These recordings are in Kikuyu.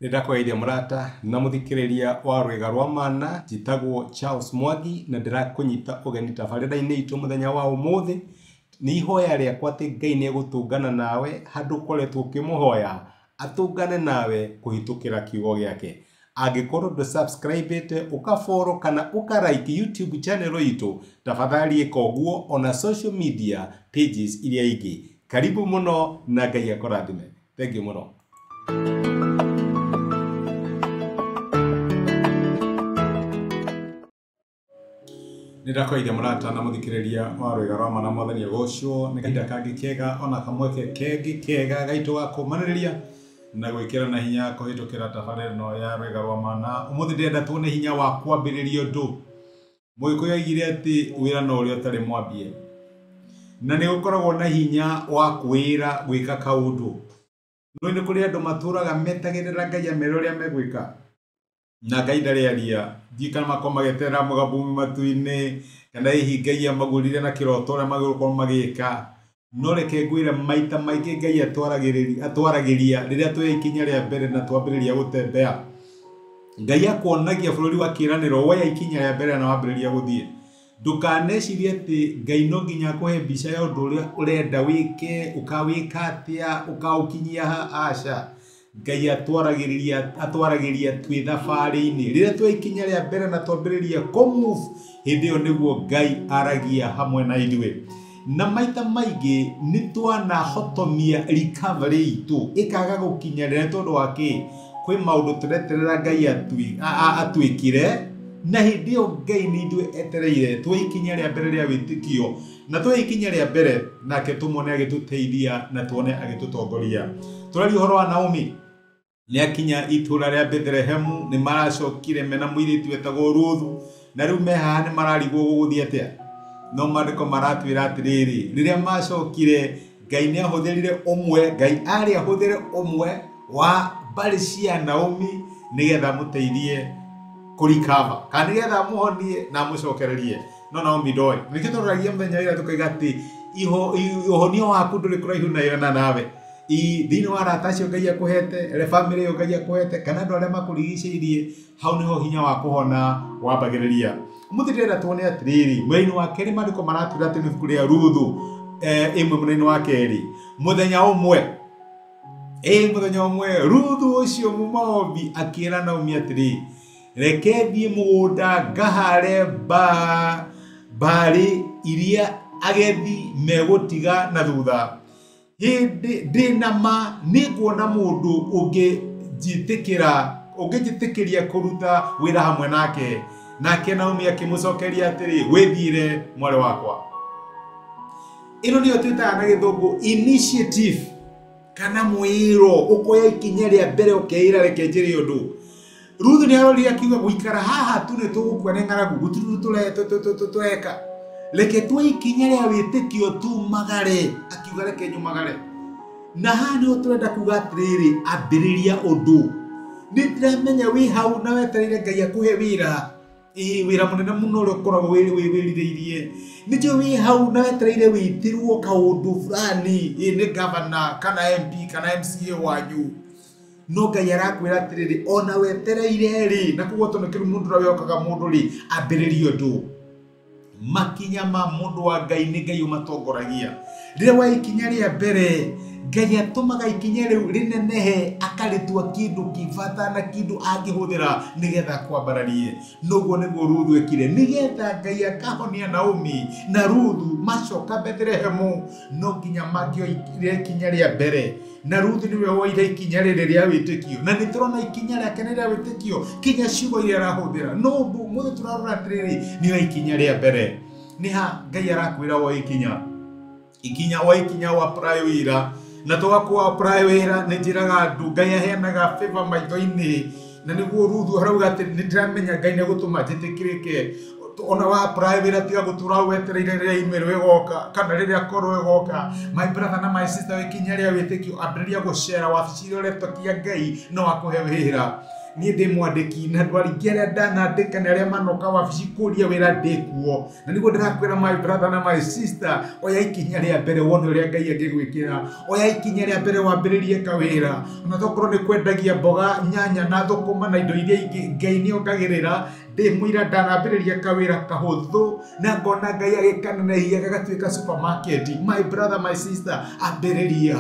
Nĩndakũgeithia mũrata na mũthikĩrĩria wa rwĩga rwa mana. Njĩtagwo Charles Mwangi na ndĩrakũnyita ũgeni tabarĩra-inĩ itũ mũthenya wa ũmũthĩ. Nĩ ihoya rĩakwa atĩ Ngai nĩ egũtũngana nawe handũ ũkoretwo ũkĩmũhoya atũngane nawe kũhĩtũkĩra kiugo gĩake. Angĩkorwo ndũ subscribe ũka follow kana ũka like YouTube channel itũ, tafadhali ĩka ũguo, ona social media pages iria ingĩ. Karibu mũno na Ngai akũrathime. Thank you mũno. Nĩndakũgeithia mũrata na mũthikĩrĩria wa rwĩga rwa mana. Mwathani agocwo nĩ kahinda kangĩ kega ona kamweke kengĩ kega gaitũ ga kũmanĩrĩria na gwĩkĩra na hinya kũhĩtũkĩra tabarĩra ĩno ya rwĩga rwa mana. Ũmũthĩ ndĩrenda tuone hinya wa kwambĩrĩria ũndũ. Mũgĩkũyũ oigire atĩ wĩra no ũrĩa ũtarĩ mwambie, na nĩ gũkoragwo na hinya wa kwĩra gwĩka kaũndũ. No nĩ kũrĩ andũ matũraga metagĩrĩra Ngai amere ũrĩa megwĩka, na Ngai ndarĩ aria. Ndiũĩ kana makorwo magĩeterera mũgambo ume matu-inĩ, kana hihi Ngai amagũrire na kĩroto ũrĩa magĩrĩirwo gũkorwo magĩka. No reke ngwĩre, maita maingĩ Ngai atwaragĩria rĩrĩa tuoya ikinya rĩa mbere na twambĩrĩria gũtembea. Ngai akuonagia bũrũri wa kĩĩranĩro woya ikinya rĩa mbere na wambĩrĩria gũthiĩ. Ndũkanecirie atĩ Ngai no nginya akũhe mbica ya ũndũ ũrĩa ũrenda wĩke, ũkawĩka atĩa, ũkaũkinyia ha. Aca. Ngai atwaragĩria twĩ thabarĩ-inĩ. Rĩrĩa tuoya ikinya rĩa mbere na twambĩrĩria kũ move, hĩndĩ ĩyo nĩguo Ngai aragia hamwe na ithuĩ. Na maita maingĩ nĩ twanahotomia recovery itũ ĩkaga gũkinya rĩrĩa, tondũ wa kĩ? Kwĩ maũndũ tũreterera Ngai atwĩkire, na hĩndĩ ĩyo Ngai nĩ ithuĩ etereire tuoye ikinya rĩa mbere rĩa wĩtĩkio, na tuoya ikinya rĩa mbere nake tũmwone agĩtũteithia na tuone agĩtũtongoria. Tũraria ũhoro wa Naomi. Nĩ akinya itũra rĩa Bethlehemu, nĩ maracokire mena mũirĩtu wetagwo Ruthu, na rĩu me haha nĩ mararigwo gũgũthiĩ atĩa. No maandĩko maratwĩra atĩrĩrĩ, rĩrĩa macokire Ngai nĩ ahũthĩrire ũmwe, Ngai arĩ ahũthĩre ũmwe wa mbarĩ cia Naomi nĩgetha amũteithie kũrikava, kana nĩgetha amũhonie na amũcokererie. No Naomi ndoĩ. Nĩkĩo tũroragia mũthenya wĩra tũkaiga atĩ ũhonio waku ndũrĩ kũraihu na nawe. Thĩinĩ wa arata acio Ngai akũhete, re family ĩyo Ngai akũhete, kana andũ arĩa makũrigicĩirie, hau nĩho hinya wa kũhona wambagĩrĩria. Ũmũthĩ ndĩrenda tuone atĩrĩrĩ, mwena-inĩ wa kerĩ maandĩko maratwĩra atĩ nĩ ibuku rĩa Ruthu 1 mwena-inĩ wa kerĩ, mũthenya ũmwe, mũthenya ũmwe Ruthu ũcio Mũmoabi akĩra Naomi atĩrĩ, reke thiĩ mũgũnda ngahare mbarĩ iria agethi megũtiga na thutha. Hĩndĩ ndĩna ma nĩnguona mũndũ ũngĩnjĩtĩkĩria kũruta wĩra hamwe nake. Nake Naomi akĩmũcokeria atĩrĩ, wĩthiĩre mwarĩ wakwa. Ĩno nĩyo twĩtaga na gĩthũngũ initiative, kana mwĩro, ũkoya ikinya rĩa mbere ũkeĩra reke njĩre ũndũ. Ruthu nĩ arorire akiuga gũikara haha tu nĩ tũgũkua nĩ ng'aragu, gũtirĩ ũndũ tũreka. Reke tuoye ikinya rĩa wĩtĩkio tumagare, akiuga reke nyumagare. Na haha nĩho tũrenda kuga atĩrĩrĩ, ambĩrĩria ũndũ. Nĩ ndĩramenya wĩ hau na wetereire Ngai akũhe wĩra. Wĩra mũnene mũno ũrĩa ũkoragwo wĩrirĩirie. Nĩkĩo wĩ hau na wetereire wĩtĩrwo kaũndũ fulani, nĩ governor kana MP kana MCA wanyu. No Ngai arakwĩra atĩrĩrĩ, ona wetereire rĩ, na koguo tondũ kĩrĩ mũndũ ũrĩa wĩhokaga mũndũ rĩ, ambĩrĩria ũndũ. Makinya ma mũndũ wa Ngai nĩ Ngai ũmatongoragia. Rĩrĩa woya ikinya rĩa mbere, Ngai atũmaga ikinya rĩu rĩnenehe, akarĩtua kĩndũ kĩ bata na kĩndũ angĩhũthĩra nĩgetha akwambararie. Noguo nĩguo Ruthu ekire, nĩgetha Ngai akahonia Naomi na Ruthu macoka Bethlehemu, no nginya mangĩoire ikinya rĩa mbere. Na Ruthu nĩwe woire ikinya rĩrĩ rĩa wĩtĩkio, na nĩ tũrona ikinya rĩake nĩ rĩa wĩtĩkio kinya ciugo iria arahũthĩra. No ũndũ ũmũthĩ tũrarora atĩrĩrĩ, nĩ oya ikinya rĩa mbere. Nĩ ha Ngai arakwĩra woe ikinya? Ikinya wa ikinya wa apply wĩra. Na twakwa apply wĩra nĩ njĩraga andũ Ngai aheanaga favor maitho-inĩ, na nĩguo Ruthu arauga atĩ nĩ ndĩramenya Ngai nĩ egũtũma njĩtĩkĩrĩke. Ona wa apply wĩra tiga gũtũra wetereire rĩrĩa email ĩgoka kana rĩrĩa call ĩgoka. My brother na my sister, ikinya rĩa wĩtĩkio, ambĩrĩria gũcera wabici iria ũretokia Ngai no akũhe wĩra. Niĩ ndĩ mwandĩki na andũ aingĩ arĩa ndanandĩka nĩ arĩa manoka wabici kũria wĩra ndĩkuo. Na nĩguo ndĩrakwĩra my brother na my sister, oya ikinya rĩa mbere wone ũrĩa Ngai angĩgwĩkĩra. Oya ikinya rĩa mbere wambĩrĩrie kawĩra. Ona tokorwo nĩ kwendagia mboga, nyanya na thũkũma na indo iria ingĩ, Ngai nĩ ongagĩrĩra. Ndĩ mũira ndanambĩrĩria kawĩra kahũthũ na ngona Ngai agĩkanenehia gagatuĩka supermarket. My brother, my sister, ambĩrĩria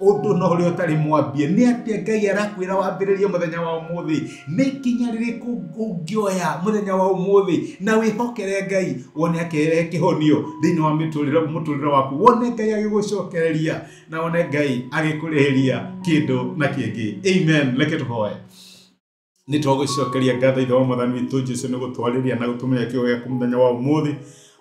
ũndũ no ũrĩa ũtarĩ mwambie. Nĩ atĩa Ngai arakwĩra wambĩrĩrie mũthenya wa ũmũthĩ? Nĩ ikinya rĩrĩkũ ũngĩoya mũthenya wa ũmũthĩ na wĩhokere Ngai wone akĩrehe kĩhonio thĩinĩ wa mũtũrĩre waku, wone Ngai agĩgũcokereria na wone Ngai agĩkũrĩhĩria kĩndũ na kĩngĩ. Amen. Reke tũhoe. Nĩ twagũcokeria ngatho Ithe wa Mwathani witũ Jesũ nĩ gũtwarĩria na gũtũmenya kiugo gĩaku mũthenya wa ũmũthĩ.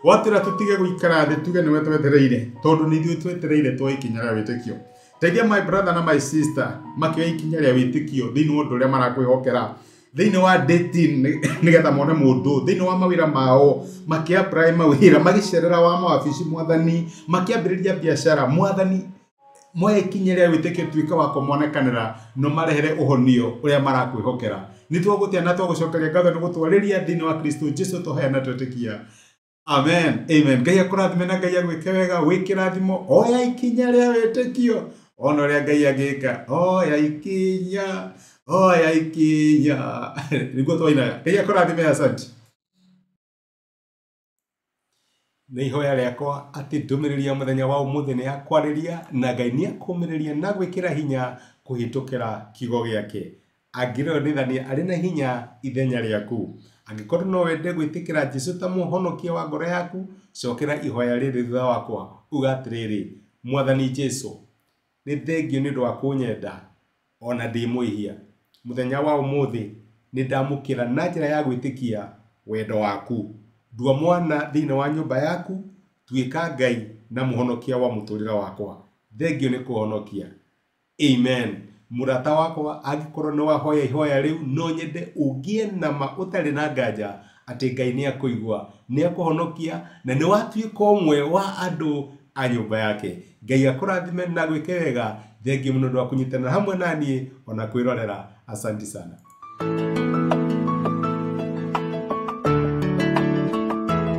Watwĩra tũtige gũikara thĩ tuge nĩwe twetereire, tondũ nĩ ithuĩ twetereire tuoe ikinya rĩa wĩtĩkio. Teithia my brother na my sister makĩoya ikinya rĩa wĩtĩkio thĩinĩ wa ũndũ ũrĩa marakwĩhokera, thĩinĩ wa dating nĩgetha mone mũndũ, thĩinĩ wa mawĩra mao makĩ-apply mawĩra, magĩcerera wa mawabici Mwathani, makĩambĩrĩria biacara Mwathani, moya ikinya rĩa wĩtĩkio tuĩka wa kũmonekanĩra no marehere ũhonio ũrĩa marakwĩhokera. Nĩ twagũtĩa na twagũcokeria ngatho nĩ gũtwarĩria thĩinĩ wa Kristo Jesu tũhea na twĩtĩkia. Amen. Amen. Ngai akũrathime na Ngai agwĩke wega, wĩ kĩrathimo, oya ikinya rĩa wĩtĩkio ona ũrĩa Ngai angĩka. Oya ikinya, oya ikinya. Nĩguo twainaga. Ngai akũrathime, asante. Nĩ ihoya rĩakwa atĩ ndũmĩrĩri ya mũthenya wa ũmũthĩ nĩ yakwarĩria na Ngai nĩ akũmĩrĩria na gwĩkĩra hinya kũhĩtũkĩra kiugo gĩake. Angĩronithania arĩ na hinya ithenya rĩaku. Angĩkorwo no wende gwĩtĩkĩra Jesũ ta mũhonokia wa ngoro yaku, cokera ihoya rĩrĩ thutha wakwa. Uga atĩrĩrĩ, Mwathani Jesũ, nĩ thengio nĩ ũndũ wa kũnyenda ona ndĩ mwĩhia. Mũthenya wa ũmũthĩ nĩ ndamũkĩra na njĩra ya gwĩtĩkia wendo waku. Ndua mwana thĩinĩ wa nyũmba yaku, tuĩka Ngai na mũhonokia wa mũtũrĩre wakwa. Thengio nĩ kũhonokia. Amen. Mũrata wakwa, angĩkorwo nĩ wahoya ihoya rĩu, no nyende ũgĩe na ma ũtarĩ na nganja atĩ Ngai nĩ akũigua, nĩ akũhonokia na nĩ watuĩka ũmwe wa andũ a nyũmba yake. Ngai akũrathime na gwĩke wega. Thengio mũno nĩ ũndũ wa kũnyitanĩra hamwe na niĩ ona kwĩrorera. Asante sana.